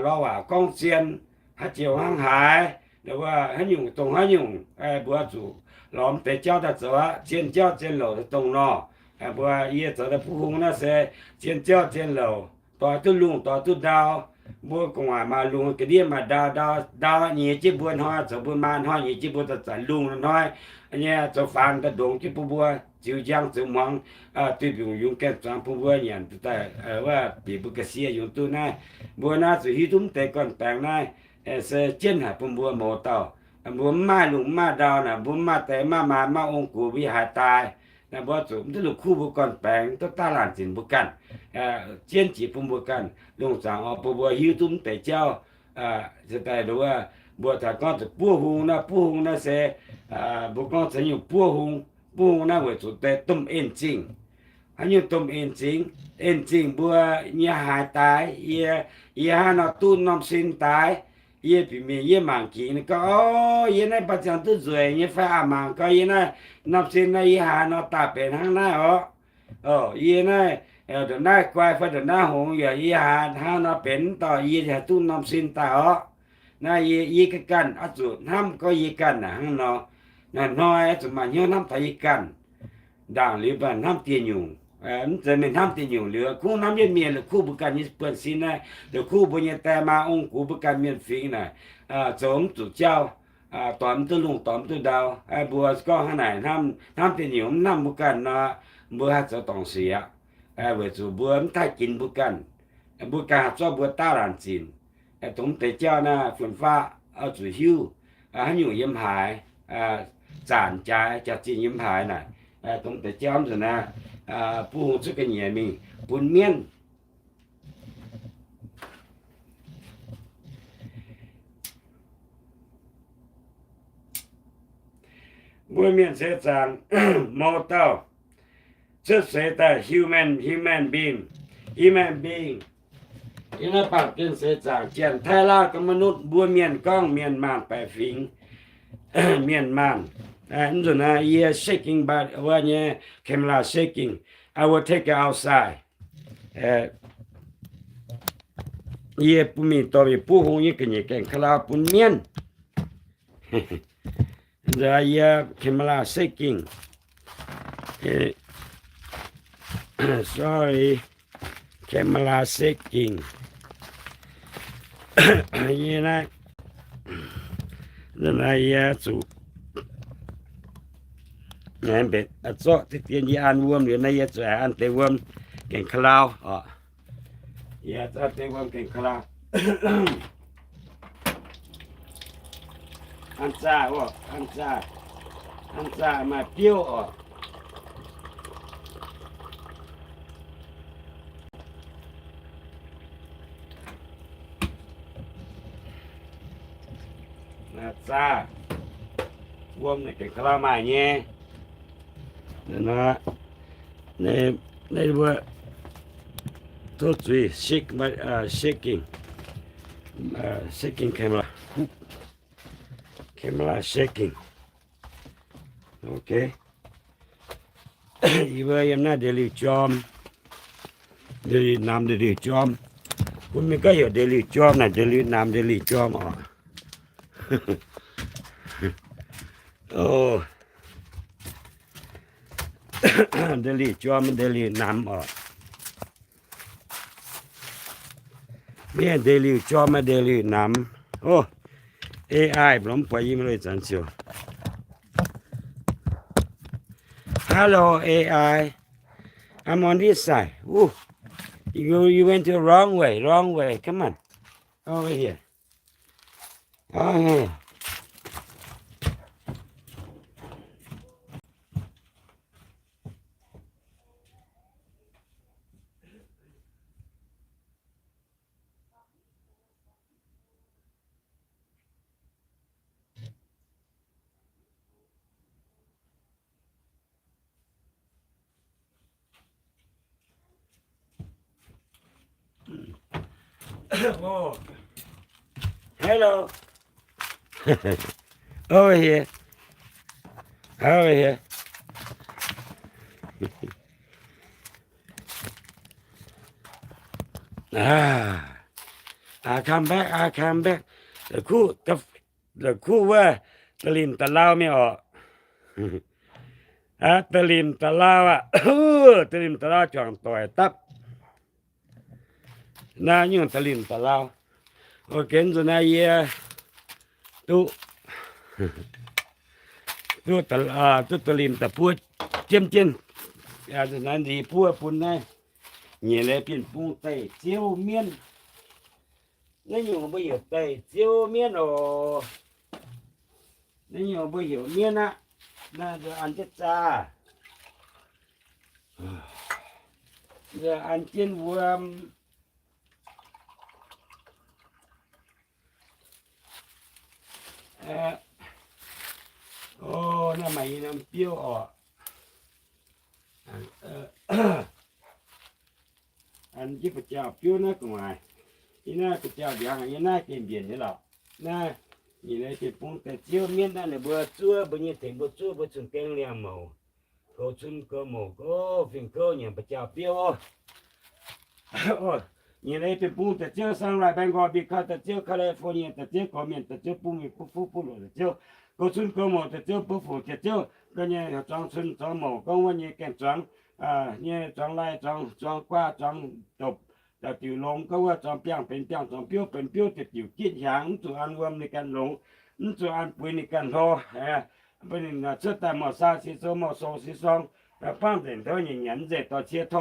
lorz waac gorngv zien, haaix joux hnangv haaix, haaix nyungc dongh haaix nyungc, mbuo zuqc lorz mv deix jauv daaih zoux aqv. Zien jauv zien louc dongh nor, mbuo yie zoux daaih buv hung naaiv se zien jauv zien louc, doix duqv lungh doix duqv ndau. Mbuo gu'nguaaic maaih lungh ga'ndiev maaih ndau, ndau, ndau nyiex jienv mbuo hnoi, zoux mbuo maa hnoi nyiex jienv mbuo daaih zanc lungh hnoi nyei zoux faanx daaih ndongx jienv bun mbuo ziux njang ziux muangx, duih mbiungc yungz gaengh zuangx bun mbuo nyanc daaih, wuov bieqc mbuo ga'sie yungz duqv naaiv. Mbuo naaiv zuqc hiuv duqv mv deix gorn-baengx naaiv se jienv haic bun mbuo mouz dauh. Mbuo mv maaih lungh mv maaih ndau naaic, mbuo mv maaih deix mv maaih maa mv maaih ong-gux mbuo yaac haiz daaih. Naaiv mbuo zuqc mv duqv lungh kuv mbuo gorn-baengx, duqv daav laanh zinc mbuo ganh, jienv jiex bun mbuo ganh. Lungh zaangc oix bun mbuo hiuv duqv mv deix jauv. Mbuo taux gorngv zuqc buov hung naaiv, buov hung naaiv se mbuo gorngv caux nyungc buov hung. Buov hung naaiv weic zuqc deix domh en zingh. Haaix nyungc domh en zingh? En zingh mbuo nyei haaix daaih, yie, yie hnangv nor duqv norm sin daaih, yie bieqc mienh yie mangc gingx gorngv, o, yie naaiv baac ziangh duqv nzueic nyei fai aa mangc gorngv yie naaiv norm sin naaiv yie haaix nor daaih benx hnangv naaiv orqc. O, yie naaiv ndongc naaiv guai fai ndongc naaiv hngongx yaac yie haaix hnangv nor benx mv dauh yie haih duqv norm sin daaih orqc. Naaiv yie, yie ganh ganh oix zuqc hnamv gorngv yie ganh naaic hnangv nor. Naaiv hnoi oix zuqc maaih hnyouv hnamv taux yie ganh. Ndaangc liuz mv baac hnamv dieh nyungc, mv zeiz mingh hnamv dieh nyungc liuz, kungx hnamv yietv mienh la'kuqv mbuo ganh nyei buonv-sin naaiv, la'kuqv mbuo nyei die maa ong-gux mbuo ganh mienh fingx naaic, zoux mv zuqc jauv, doix mv duqv lungh doix mv duqv ndau. Mbuo gorngv hnangv naaic hnamv, hnamv dieh nyungc mv hnamv mbuo ganh nor, mbuo haih zoux dorngc sic aqv. Weic zuqc mbuo mv taaih ginx mbuo ganh, mbuo ganh haih zorqv mbuo daav laanh zinc. Dongh mv deix jauv naaiv fun-faqv oix zuqc hiuv, haaix nyungc yiem haaix, zanc jaaix jaax-zinh yiem haaix naaic. Dongh mv deix jauv nzunc naaiv, buov hung cuotv ga'nyiec mingh bun mienv. Mbuo mienh seix zaangc mouz dauh cuotv seix daaih human, human being, human being. Yiem naaiv baamh gen seix zaangc Janx-Taiv-Lauv ga'maiv nutv, mbuo mienh gorngv mienh maanh baeqc fingx, mienh maanh. Mv nzunc naaiv yie shaking, but wuov nyei camera shaking. I will take it outside. Yie bun mingh dorh mingh buov hung nyei ga'nyiec gaengh ka'lauh bun mienh. Nzunc yie camera shaking. Sorry, camera shaking. Yie naaiv, nzunc naaiv yie zuqc mbenc zorqv deix dien yie an wuom liuz naaiv yie zuqc an deix wuom gaengh ka'lauh oc. Yie an deix wuom gaengh ka'lauh. An zaah oc, an zaah, an zaah maaih biouv oc. Zaah, wuom naaiv gaengh ka'lauh maaih nyei. Naaiv mbuo tov zuiz, shake, shaking, shaking camera, camera shaking. Ok. Yie mbuo yiem naaiv ndeic-liuh jorm, ndeic-liuh namx ndeic-liuh jorm. Mbuo mienh gorngv heuc ndeic-liuh jorm naaic, ndeic-liuh namx ndeic-liuh jorm oc. Ndeic-liuh jorm, ndeic-liuh namx oc. Mienh ndeic-liuh jorm, ndeic-liuh namx. O, A I mv buatc yie mv leiz zanc ziouc. Hello, A I. I'm on this side. Ooh. You, you went the wrong way, wrong way. Come on. Over here. Over here. Oh. Hello. Over here. Over here. Ah, I come back, I come back. La'kuqv, la'kuqv wuov, da'limc da'lau mingh orqc. Aa, da'limc da'lau aqv. Da'limc da'lau juangc doic dapv. Naaiv nyungc da'limc da'lau. Ok, nzunc naaiv yie duqv, duqv, duqv da'limc da'buov jienv jienv. Nzunc naaiv nziex buov bun naaiv nyeic leiz bienh bung deic-ziouv mienv. Naaiv nyungc mbuo heuc deic-ziouv mienv oc. Naaiv nyungc mbuo heuc mienv aqv. Naaiv nzunc an jienv zaah. Nzunc an jienv wuom. O, naaiv maaih yie norm biouv oc. An jienv ba'jauh biouv naaiv gu'nguaaic. Yie naaiv ba'jauh ndiangx, yie naaiv gengh mbienc nyei lorqc. Naaiv nyeic leiz bienh bung deic-ziouv mienv naaiv, ninh mbuo zuov mbuo nyei tengx mbuo zuov mbuo cun-gaeng liangh mouc, goux cun goux mouc, goux fingx kouv nyanc ba'jauh biouv. Nyeic leiz bienh bung deic-ziouv Sunrise Bengal, Beacon deic-ziouv, California deic-ziouv, gorqv-mienh deic-ziouv, bun mingh bun fuqv bun loc deic-ziouv, goux cun goux mouc deic-ziouv, bun fuqv deic-ziouv, ga'nyeic zuangx cun zuangx mouc, gorngv wuov nyei gaengh zuangx, nyei zuangx lai zuangx, zuangx guaa zuangx dopc, dauh diuc longx, gorngv wuov zuangx biangh benx biangh, zuangx biouv benx biouv, diuc diuc gitv hiaangx, mv zuqc an wuom ninh ganh longx, mv zuqc an buix ninh ganh hlo. Mbuo ninh cuotv daaih mouc saa si sou, mouc sou si sorng, bangv nzengc tov nyanc nyanc nzengc, dorh cie to,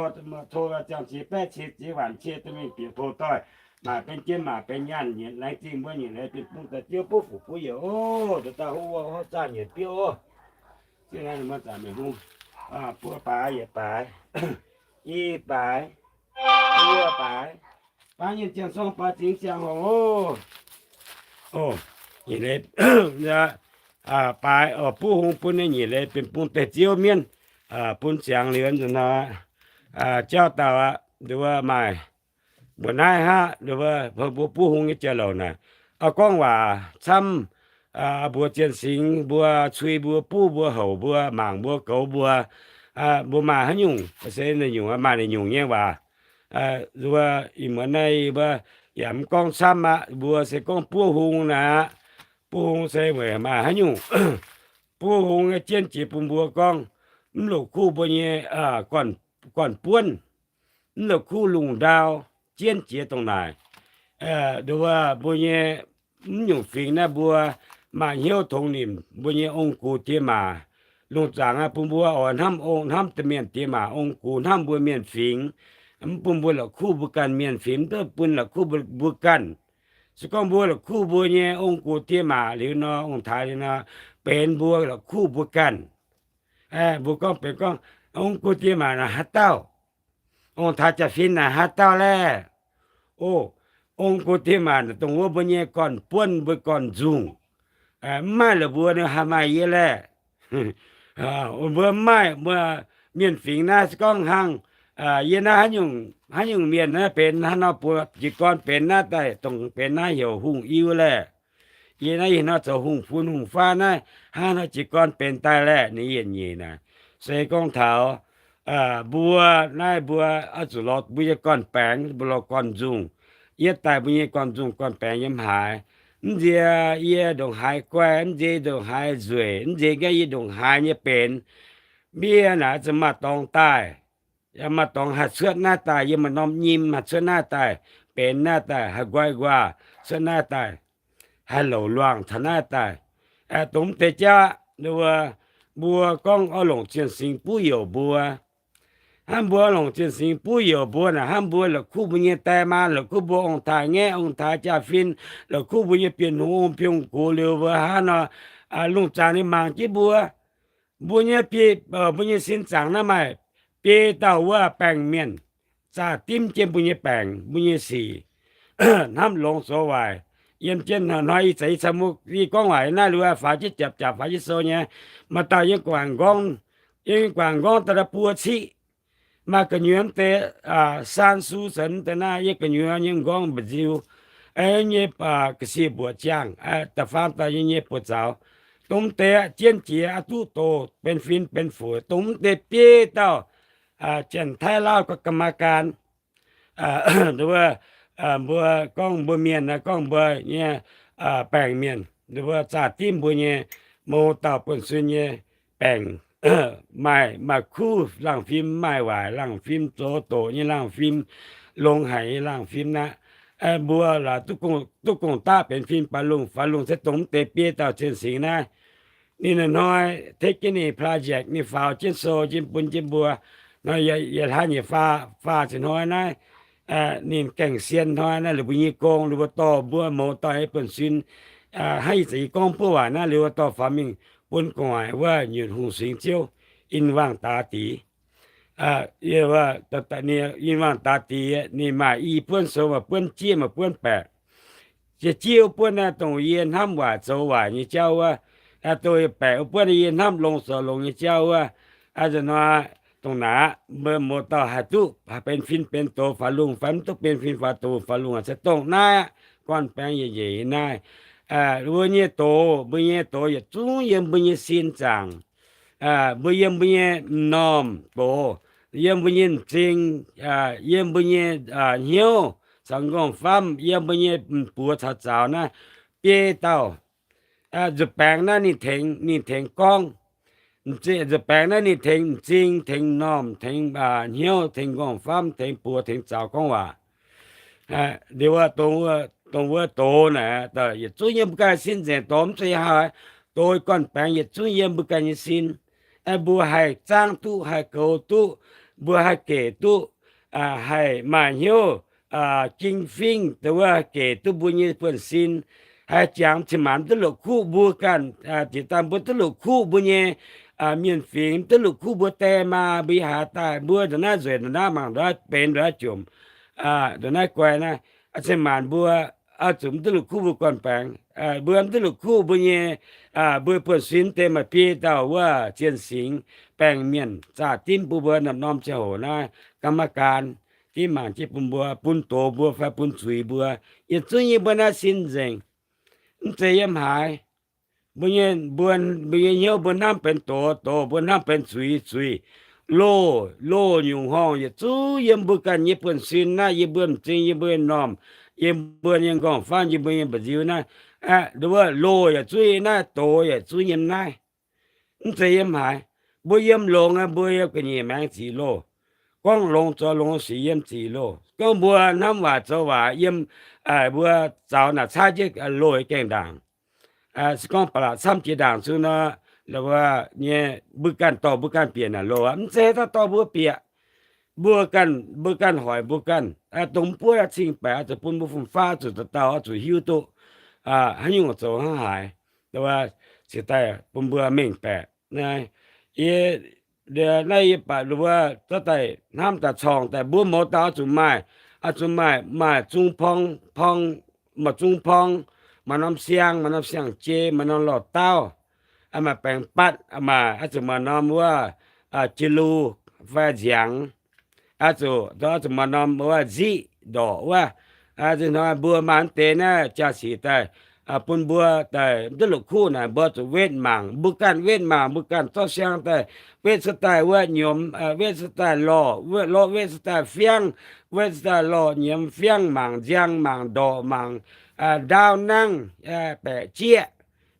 to ziangh cie baeqv cie ziex waanc cie dorh mingh bieqc poux doic, maac benx jien maac benx nyaanh, nyietc laengz zingh mbuo nyietc leiz bienh bung daaih ziouv buov fuc buov youc oc. Nduqc daaih huv wuov hov zaah nyietc biouv oc. Zinh naaiv ninh mbuo zaah mingh hung, buo baaix yietc baaix, i baaix, buo baaix, baav nyienh ziangh sorng baav zingx ziangh hoc oc. baaix oix buov hung bun ninh nyic leiz benx bung deix ziouv mienv, bun ziangx liuz nzunc nor, jauv dauh aqv, maaih mbuo naaiv haqv, mbuo buov hung nyei jauv-louc naaic, oix gorngv waac camv, mbuox zien singx mbuo, cui mbuo, buv mbuo, houc mbuo, mangc mbuo, goux mbuo, mbuo maaih haaix nyungc se ninh nyungc maaih ninh nyungc nyei waac. Ih muonz naaiv mbuo yaac mv gorngv camv aqv, mbuo se gorngv buov hung naaic aqv. Buov hung se weic maaih haaix nyungc buov hung jienv jiex bun mbuo gorngv, mv la'kuqv mbuo nyei gorn-buonv, mv la'kuqv lungh ndau jienv jiex dongh naaic. Mbuo nyei mv nyungc fingx naaiv mbuo maaih hnyouv tongx nimc mbuo nyei ong-gux diex maac, lungh zaangc bun mbuo oix hnamv ong, hnamv domh mienh diex maac ong-gux, hnamv mbuo mienh fingx, mv bun mbuo la'kuqv mbuo ganh mienh fingx, mv duqv bun la'kuqv mbuo ganh. Se gorngv mbuo la'kuqv mbuo nyei ong-gux diex maac liuz nor, ong-taaix liuz nor, benx mbuo la'kuqv mbuo ganh. Mbuo gorngv benx gorngv, ong-gux diex maac naaic haaix dauh? Ong-taaix jaa-fin naaic haaix dauh laeh? O, ong-gux diex maac naaic dongh wuov mbuo nyei gorn-buonv, mbuo gorn-nzungh. Mv maaih la'buo ninh haih maaih yie laeh. Mbuo mv maaih, mbuo mienh fingx naaiv se gorngv hnangv, yie naaiv haaix nyungc mienh naaiv benx hnangv nor, buo jiez gorn benx naaiv daaih, dongh benx naaiv heuc hungh iu laeh. Yie naaiv ih hnoi zoux hungh fun hungh faav naaiv, hnangv nor jiez gorn benx daaih laeh. Ninh yietc nyeic naaic se gorngv taux mbuo naaiv, mbuo oix zuqc lorz mbuo nyei gorn-baengx, mbuo lorz gorn-nzungh. Yie daaih mbuo nyei gorn-nzungh gorn-baengx yiem haaix? Mv nziex yie ndongc haaix guai, mv nziex ndongc haaix nzueic, mv nziex gaax yie ndongc haaix nyei benx, miev naaic zuqc maaih dorngx daaih. Maaih dorngx haih cuotv naaiv daaih, yiem maaih norm nyim haih cuotv naaiv daaih, benx naaiv daaih, haih nqoi nquaah cuotv naaiv daaih, haih louc luangh taux naaiv daaih. Dongh mv deix jauv aqv, mbuo gorngv oix longc zien singx buov youc mbuo. Hnangv mbuo longc zien singx buov youc mbuo naaic, hnangv mbuo la'kuqv mbuo nyei die maa, la'kuqv mbuo ong-taaix ngaeqv, ong-taaix jaa-fin, la'kuqv mbuo nyei bienh hungh ong-bienh hungh gox liuz mbuo hnangv nor, lungh zaangc ninh mangc jienv mbuo. Mbuo nyei biei, mbuo nyei sin zaangc naaiv maaih biei dauh wuov baengc mienh, zaah dimv jienv mbuo nyei baengc, mbuo nyei sic, hnamv longx zoux waaic. Yiem jienv hnoi-hnoi ih zanc yie caux mbuo gorngv waac naaiv liuz, faaux jienv japc japc, faaux jienv sou nyei. Maaih dauh yiem guangc nqorngv, yiem guangc nqorngv daaih buo ciqv. Maaih gu'nyuoz mv deix, San Su Sen deix naaiv, yiem gu'nyuoz nyei nqorngv mba'nziu, nyei ga'sie mbuoqc ziangh, da'faam dauh nyei nyei buoz zaux. Dongh mv deix jienv jiex aqv, duqv doz benx fin benx fuc. Dongh mv deix biei dauh Janx-Taiv Lauv กรรมการ, mbuo gorngv mbuo mienh naaiv, gorngv mbuo nyei baengc mienh, mbuo zaah dimv mbuo nyei mouz dauh buonv-suin nyei baengc, maaih, maaih kuv laangh fim, maaih waaic laangh fim, zoux doqc nyei laangh fim, longx haic nyei laangh fim naaiv. Mbuo laaix duqv gong-daqv benx fin faaux lungh, faaux lungh se dongh mv deix biei dauh zien singx naaiv. Ninh hnoi-hnoi take jienv ninh project, ninh faaux jienv sou jienv bun jienv mbuo. Nor yie hlaax nyei faah, faah ziepc hnoi naaiv, ninh gaengh sien hnoi naaiv liuz mbuo nyei gong, liuz mbuo dorh mbuo mouz dauh nyei buonv-suin, hnangv ih zanc yie gorngv buov waac naaiv, liuz mbuo dorh faaux mingh bun gu'nguaaic wuov nyutc hungh singx ziouv In Wangh Daax Dix. Yie, In Wangh Daax Dix ninh maaih i buonv sou, maaih buonv jieqv, maaih buonv baeqc. Jiex jieqv wuov buonv naaiv dongh yie hnamv waaic zoux waaic nyei jauv wuov. Dongh baeqc wuov buonv yie hnamv longx zoux longx nyei jauv wuov. Nzunc hnoi dongh naaic, mbuo mouz dauh haih duqv benx fin benx doz faaux lungh fai mv duqv benx fin faaux doz faaux lungh aqv, se dongh naaiv aqv. Gorn-baengx yietc nyeic naaiv, mbuo nyei doz, mbuo nyei doz yietc zungv yiem mbuo nyei sin zaangc. Mbuo yiem mbuo nyei m'normh doz, yiem mbuo nyei m'zing, yiem mbuo nyei hnyouv caux m'nqorngv-famv, yiem mbuo nyei m'buoz caux zaux naaiv, biei dauh. Nzuih baengx naaiv ninh tengx, ninh tengx gorngv. Nzuih baengx naaiv ninh tengx m'zing, tengx m'normh, tengx hnyouv, tengx m'nqorngv-famv, tengx buoz, tengx zaux gorngv waac. Liuz dongh wuov doz naaic, yietc zungv yiem mbuo ganh sin nzengc, doz mv zeiz haaix, doz gorn-baengx yietc zungv yiem mbuo ganh nyei sin. Mbuo haih zaangv duqv, haih goux duqv, mbuo haih gec duqv, haih maaih hnyouv ging fingv dongh wuov gec duqv mbuo nyei buonv-sin, haih jangx cin-maanc mv duqv la'kuqv mbuo ganh, jiex daaih mbuo duqv la'kuqv mbuo nyei mienh fingx, mv duqv la'kuqv mbuo die maa, mbuo haaix daaih, mbuo ndongc naaiv nzueic, ndongc naaiv mangc, ndongc naaiv benx, ndongc naaiv jomc, ndongc naaiv guai naaiv, cin-maanc mbuo oix zuqc mv duqv la'kuqv mbuo gorn-baengx. mbuo mv duqv la'kuqv mbuo nyei, mbuo buonv-sin deix maaih biei dauh wuov zien singx baengh mienh zaah dimv bun mbuo norm-norm ziangh hoc naaiv กรรมการ, dimv mangc jienv bun mbuo, bun doz mbuo fai bun zuiz mbuo, yietc zungv yiem mbuo naaiv sin nzengc. Mv zeiz yiem haaix. Mbuo nyei, mbuo, mbuo nyei hnyouv mbuo hnamv benx doz, doz mbuo hnamv benx zuiz, zuiz, loh, loh nyungc horngh yietc zungv yiem mbuo ganh nyei buonv-sin naaiv, yiem mbuo m'zing, yiem mbuo nyei m'normh, yiem mbuo nyei m'nqorngv-famv, yiem mbuo nyei mba'nziu naaiv. Aqv, wuov loh yietc zungv yiem naaiv, doz yietc zungv yiem naaiv. Mv zeiz yiem haaix. Mbuo yiem longx, mbuo yiem ga'nyiec maengx ziqc loh. Gorngv longx zoux longx sic yiem ziqc loh. Gorngv mbuo hnamv waac zoux waac yiem, mbuo zaux naaic caaiv jienv loh gaengh ndaangc. Se gorngv ba'laqc camv jiex ndaangc zungv nor, nyei, mbuo ganh dorh mbuo ganh bieqc naaic loh aqv. Mv zeiz daaih dorh mbuo bieqc. Mbuo ganh, mbuo ganh hoic mbuo ganh. Dongh mv buov cing-baeqc oix zuqc bun mbuo fun-faqv zuqc dauh dauh oix zuqc hiuv duqv haaix nyungc zoux hnangv haaix, cingx daaih bun mbuo mengh baeqc. Naaiv yie, naaiv yie baac mbuo zorqv daaih hnamv daaih corngh daaih mbuo mouz dauh oix zuqc maaih, oix zuqc maaih, maaih zung porng, porng, maaih zung porng, maaih norm siang, maaih norm siang-jei, maaih norm lorh dauv, maaih baengx batv, maaih oix zuqc maaih norm wuov jiex lu fai nziangx, oix zuqc, oix zuqc maaih norm wuov nziqv ndorqc wuov. Hnoi mbuo maaih mv deix naaiv jaa-sic daaih bun mbuo daaih mv duqv la'kuqv naaic, mbuo zuqc wetv mangc, mbuo ganh wetv mangc, mbuo ganh zorqv siang daaih wetv cuotv daaih wuov nyiemz, wetv cuotv daaih lorh, lorh wetv cuotv daaih fiangv, wetv cuotv daaih lorh nyiemz fiangv mangc, nziang mangc, ndorqc mangc, ndaauv nangv, baeqc jieqv.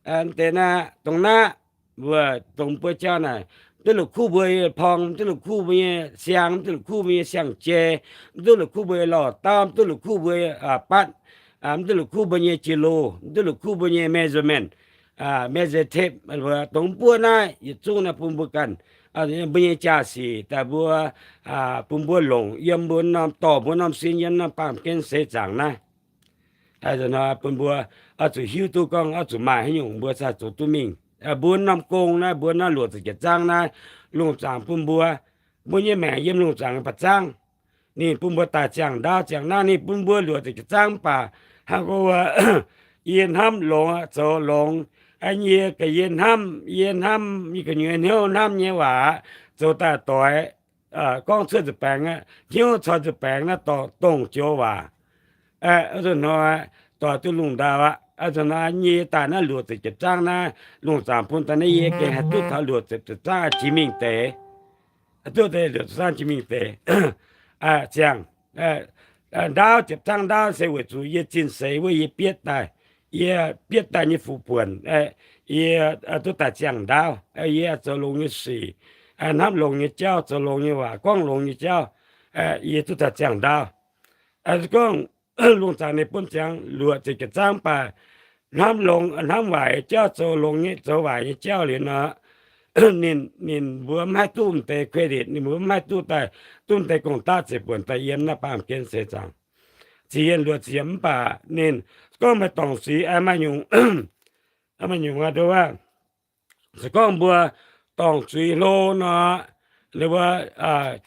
Mv deix naaiv, dongh naaiv, mbuo dongh buo jauv naaic, mv duqv la'kuqv mbuo nyei porng, mv duqv la'kuqv mbuo nyei siang, mv duqv la'kuqv mbuo nyei siang-jei, mv duqv la'kuqv mbuo nyei lorh dauv, mv duqv la'kuqv mbuo nyei batv, mv duqv la'kuqv mbuo nyei jiex lu, mv duqv la'kuqv mbuo nyei measurement, measure tape, dongh mv buov naaiv yietc zungv naaiv bun mbuo ganh, mbuo nyei jaa-sic daaih mbuo, bun mbuo longc yiem mbuo norm dorh mbuo norm sin yiem norm baamh gen seix zaangc naaiv. Bun mbuo oix zuqc hiuv duqv gorngv oix zuqc maaih haaix nyungc mbuo cingx zoux duqv mingh. Mbuo norm gong naaiv, mbuo naaiv luoqc ziepc jiepc zaangv naaiv, lungh zaangc bun mbuo, mbuo nyei maengc yiem lungh zaangc ba'zangv. Ninh bun mbuo daaih ziangh ndaauv ziangh naaiv, ninh bun mbuo luoqc ziepc jiepc zaangv mv baac hnangv gorngv wuov, yie hnamv longx zoux longx, yie ga'yie hnamv, yie hnamv, yie gu'nyuoz hnyouv hnamv nyei waac aqv, zoux daaih doix, gorngv cuotv nzuih baengx aqv, hnyouv caux nzuih baengx naaiv dorh dongh joux waac. Hnoi doix duqv lungh ndau aqv. Hnoi yie daaih naaiv luoqc ziepc jiepc zaangv naaiv, lungh zaangc bun daaih naaiv yie gengh haih duqv taux luoqc ziepc jiepc zaangv jiex mingh deix. Duqv deix luoqc ziepc zaangv jiex mingh deix. Ziangh ndaauv, ziepc zaangv ndaauv se weic zuqc yie zinh seix wuov yie bietv daaih, yie bietv daaih nyei fuqv buonc, yie duqv daaih ziangh ndaauv. Yie zoux longx nyei sic, hnamv longx nyei jauv, zoux longx nyei waac, gorngv longx nyei jauv, yie duqv daaih ziangh ndaauv. Se gorngv lungh zaangc ninh bun ziangx luoqc ziepc jiepc zaangv mv baac hnamv longx, hnamv waaic nyei jauv, zoux longx nyei, zoux waaic nyei jauv liuz nor, ninh, ninh mbuo mv haih duqv m'deix credit, ninh mbuo mv haih duqv daaih, duqv m'deix gong-daqv ziepc buonc daaih yiem naaiv baamh gen seix zaangc. Ziepc yienh luoqc ziepc mv baac ninh gorngv maaih dorngc zuiz, maaih nyungc, maaih nyungc aqv, se gorngv mbuo dorngc zuiz hlo nor, ninh mbuo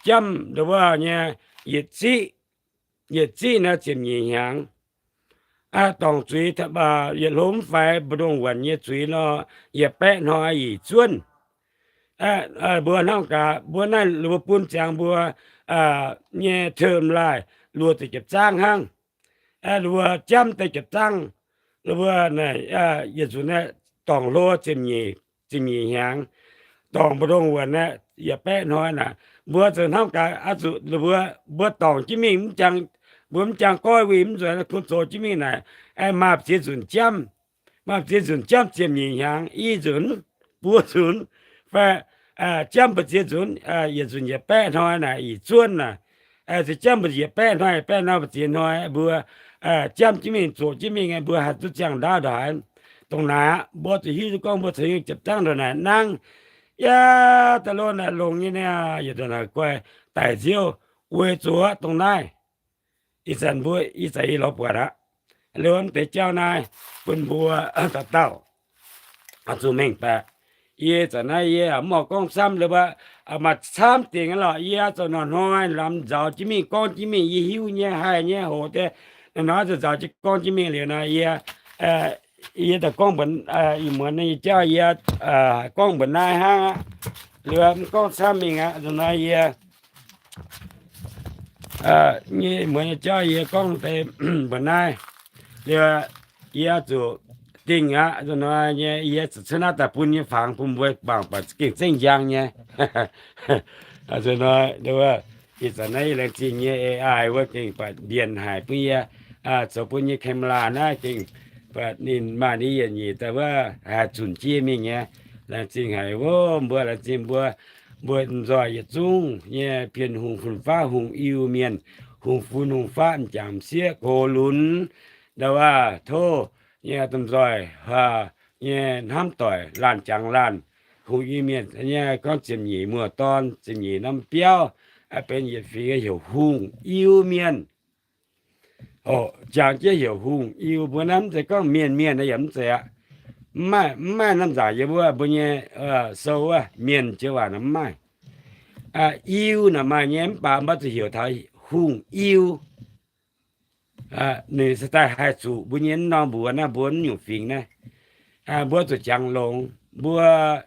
jamv ninh mbuo nyei yietc ziqv, yietc ziqv naaiv ziepc nyeic hnyangx. Dorngc zuiz yietc hlo mv faix, mbu'ndongx wuonc nyei zuiz nor, yietc baeqv hnoi yietc zuonv. Mbuo hnamv gaax, mbuo naaiv ninh mbuo bun ziangx mbuo nyei term laaih luoqc ziepc jiepc zaangv hnangv. Ninh mbuo jamv deix jiepc zaangv, ninh mbuo naaic yietc nzunc aeqv, dorngc hlo ziepc nyeic, ziepc nyeic hnyangx, dorngc mbu'ndongx wuonc aeqv, yietc baeqv hnoi naaic, mbuo zuqc hnamv gaax, zuqc ninh mbuo, mbuo dorngc jienv mingh, mbuo mv jangx goiv wuic mv nzuonx, kungx zoux jienv mingh naaic, maaih ziex nzunc jamv, maaih ziex nzunc jamv ziepc nyeic hnyangx, i nzunc, buo nzunc, fai jamv mbu'ziex nzunc, yietc nzunc yietc baeqv hnoi naaic, yietc zuonv naaic, se jamv mbu'ziex yietc baeqv hnoi, yietc baeqv hnoi mbu'ziex hnoi, mbuo jamv jienv mingh, zoqc jienv mingh, mbuo haih duqv ziangh ndaauv ndongc haaix. Dongh naaic aqv, mbuo zuqc hiuv duqv gorngv mbuo caux yiem jiepc zaangv ndongc naaic nangv, yaac daaih lorqc naaic longx nyei niaa, yietc ndongc naaic guai daic nziouv, weic zuqc dongh naaiv. Ih zanc mbuo, ih zanc yie lorz buatc aqv. Liuz mv deix jauv naaiv bun mbuo dauh dauh zuqc mengh baeqc. Yie zanc naaiv yie mv oix gorngv camv, maaih camv dingc lorqc. Yie zoux hnoi-hnoi lamz nzauz jienv mingh, gorngv jienv mingh, yie hiuv nyei, haih nyei, hoc deix hnoi-hnoi zuqc nzauz jienv gorngv jienv mingh liuz nor, yie yie daaih gorngv mbuox, ih muonz nyei jauv yie gorngv mbuox naaiv hnangv aqv. Liuz mv gorngv camv mingh aqv. Nzunc naaiv yie, nyei muonz nyei jauv yie gorngv deix mbuox naaiv. Liuz yie zuqc dingh aqv. Nzunc naaiv nyei yie zuqc cuotv naaiv daaih bun nyei fangx bun mbuo mangc baac gengh zengv njang nyei. Nzunc naaiv, ih zanc naaiv laengz zingh nyei A I wuov gengh buatc mbienc haic bun yie, zoux bun nyei camera naaiv gengh buatc ninh maaih ninh yietc nyeic daaih wuov haih zunc jiex mingh nyei. Laengz zingh haic wuov mbuo, laengz zingh mbuo, mbuo nzoih yietc zungv nyei Bienh Hungh, fun-faqv hungh, Iu-Mienh hungh, fun hungh faqv, m'jangc m'sieqv, gox lunx, ndau wuov tov nyei domh nzoih nyei hnamv doic laanh jangx laanh, hungh Iu-Mienh nyei gorngv ziepc nyeic muoz-dorn, ziepc nyeic norm biauv, benx yietc fingx heuc Hungh Iu-Mienh. Jangx jienv heuc Hungh Iu, mbuo naaiv mv zeiz gorngv mienh mienh naaiv yaac mv zeiz aqv. Mv maaih, mv maaih norm nzaangc yiem wuov mbuo nyei sou wuov mienh joux waac naaic mv maaih. Iu naaic maaih nyei mv baac mbuo zuqc heuc taux Hungh Iu. Ninh se daaih haih zuqc mbuo nyei mv norm mbuox naaiv, mbuo mv nyungc fingx naaiv. Mbuo zuqc jangx longx. Mbuo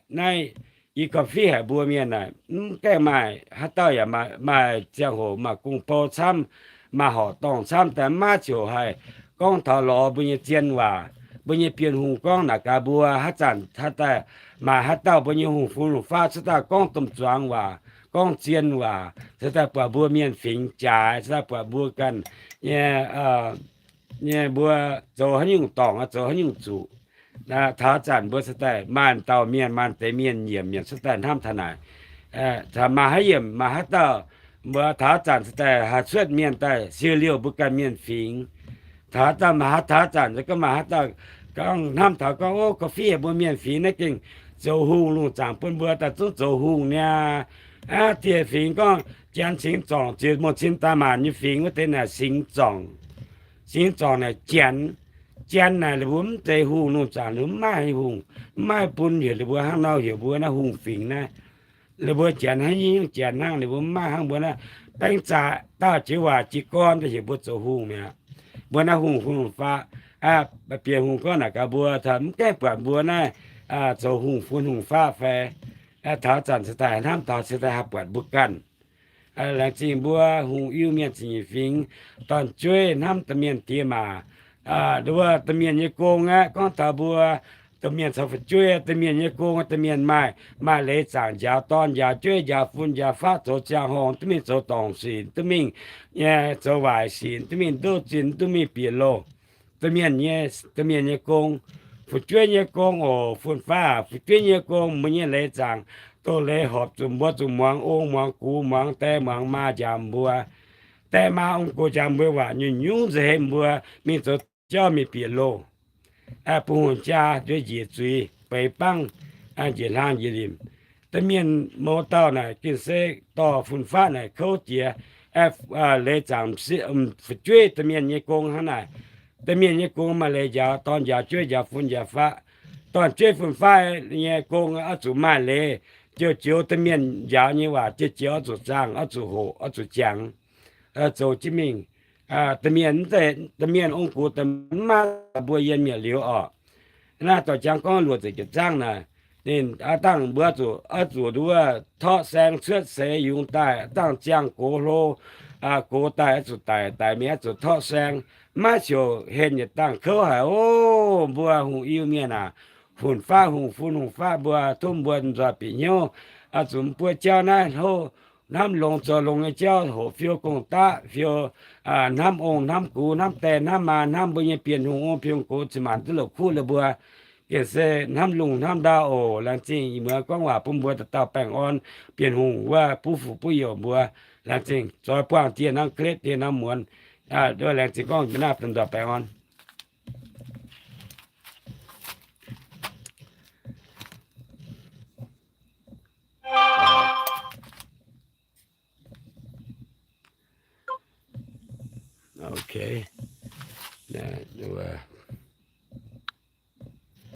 naaiv i gauh fiev haic mbuo mienh naaic, mv gaengh maaih haaix dauh yaac maaih ziangh hoc maaih gong-bou camv, maaih horqc dorngh camv, daaih maiv ziouc haih gorngv taux lorz mbuo nyei zien waac, mbuo nyei Bienh Hungh gorngv naaic gaax mbuo. Haaix zanc haaix daaih maaih haaix dauh mbuo nyei hungh fun hungh faqv cuotv daaih gorngv domh zuangx waac, gorngv zien waac, se daaih buatc mbuo mienh fingx jaaix, se daaih buatc mbuo ganh nyei, nyei mbuo zoux haaix nyungc dorngc, zoux haaix nyungc zuqc. Taux zanc mbuo se daaih maaih dauh mienh, maaih deix mienh nyiemc, nyiemc cuotv daaih hnamv taux naaic. Maaih haaix yiemc, maaih haaix dauh, mbuo taux zanc se daaih haih cuotv mienh daaih siou liouh mbuo ganh mienh fingx. Taux zanc maaih haaix, taux zanc se gorngv maaih haaix dauh gorngv hnamv taux gorngv, ov, gauh fiev mbuo mienh fingx naaiv gengh zoux hungh lungh zaangc bun mbuo daaih zungv zoux hungh niaa. Aav, dieh fingx gorngv Janx cingx zorngc, ziouc mouc cin daaih maanc nyei fingx wuov deix naaic cingx zorngc. Cingx zorngc naaic Janx. Janx naaic ninh mbuo mv zeiz hungh lungh zaangc, ninh mbuo mv maaih hungh, mv maaih bun heuc ninh mbuo hnangv nor, heuc mbuo naaiv hungh fingx naaiv. Ninh mbuo Janx hnangv, nyungc Janx hnangv, ninh mbuo mv maaih hnangv mbuo naaiv. Baeng zaqc dauh jiex waac jiex gorn daaih heuc mbuo zoux hungh mi'aqv. Mbuo naaiv hungh, hungh faqv, Bienh Hungh gorngv naaic gaax mbuo, mv gaengh buatc mbuo naaiv zoux hungh fun hungh faqv fai? Taux zanc se daaih hnamv taux se daaih haih buatc mbuo ganh. Laengz zingh mbuo hungh Iu-Mienh ziepc nyeic fingx, dorn-jueiv hnamv domh mienh diex maac. Wuov domh mienh nyei gong aeqv, gorngv taux mbuo domh mienh caux fu'jueiv, domh mienh nyei gong, domh mienh maaih, maaih leiz zaangc njaaux dorn njaaux jueiv njaaux fun njaaux faqv, zoux ziangh horngh duqv mingh, zoux dorngc sic duqv mingh, nyei zoux waaic sic duqv mingh, ndoqv zinh duqv mingh bieqc loh. Domh mienh nyei, domh mienh nyei gong, fu'jueiv nyei gong oc, fun-faqv, fu'jueiv nyei gong, mbuo nyei leiz zaangc, doz-leiz horpc zuqc mbuo zuqc muangx ong muangx gux, muangx die muangx maa njaaux mbuo. Die maa ong gux njaaux mbuo waac nyungc-nyungc nza'heix mbuo mingh zoux jauv mingh bieqc loh. Bungx hungh jaa njuov njiec zuiz, beix bangv, njiec hlang njiec limc. Domh mienh mouz dauh naaic gengh se dorh fun-faqv naaic kouv jiex. Leiz zaangc fu'jueiv domh mienh nyei gong hnangv naaic. Domh mienh nyei gong maaih leiz njaaux dorn njaaux jueiv njaaux fun njaaux faqv. Dorn-jueiv fun-faqv nyei gong oix zuqc maaih leiz, joux-joux domh mienh njaaux nyei waac joux-joux oix zuqc zaangh, oix zuqc hoqc, oix zuqc jangx, zoux jienv mingh. Domh mienh, domh mienh ong-gux daaih maiv maaih mbuo yiem mi'aqv liuz orqc. Naaiv dorh jangx gorngv luoqc ziepc juov zaangv naaic, ninh dangh mbuo zuqc, oix zuqc nduov torqv saeng cuotv seix yungz daaih, dangh ziangh gox hlo, gox daaih oix zuqc daic, daic mingh oix zuqc torqv saeng. Maiv siouc henh yietc dangh kouv haic oc. Mbuo hungh Iu-Mienh aac, fun-faqv hungh, fun hungh faqv mbuo, tov mbuo nzoih bieqc hnyouv, oix zuqc mv buov jauv naaiv hlo, hnamv longx zoux longx nyei jauv, hoqc fiou gong-daqv, fiou, hnamv ong hnamv gux, hnamv die hnamv maa, hnamv mbuo nyei Bienh Hungh ong Bienh Hungh gox, cin-maanc duqv la'kuqv la'buo. Gengh se hnamv lungh hnamv ndau oc. Laengz zingh ih muonz gorngv waac bun mbuo dauh dauh baengh orn, Bienh Hungh wuov buv fuqv buv youc mbuo. Laengz zingh zoix buangh dieh norm ga'letv dieh norm muonz. Laengz zingh gorngv mbuo naaiv dauh dauh baengh orn.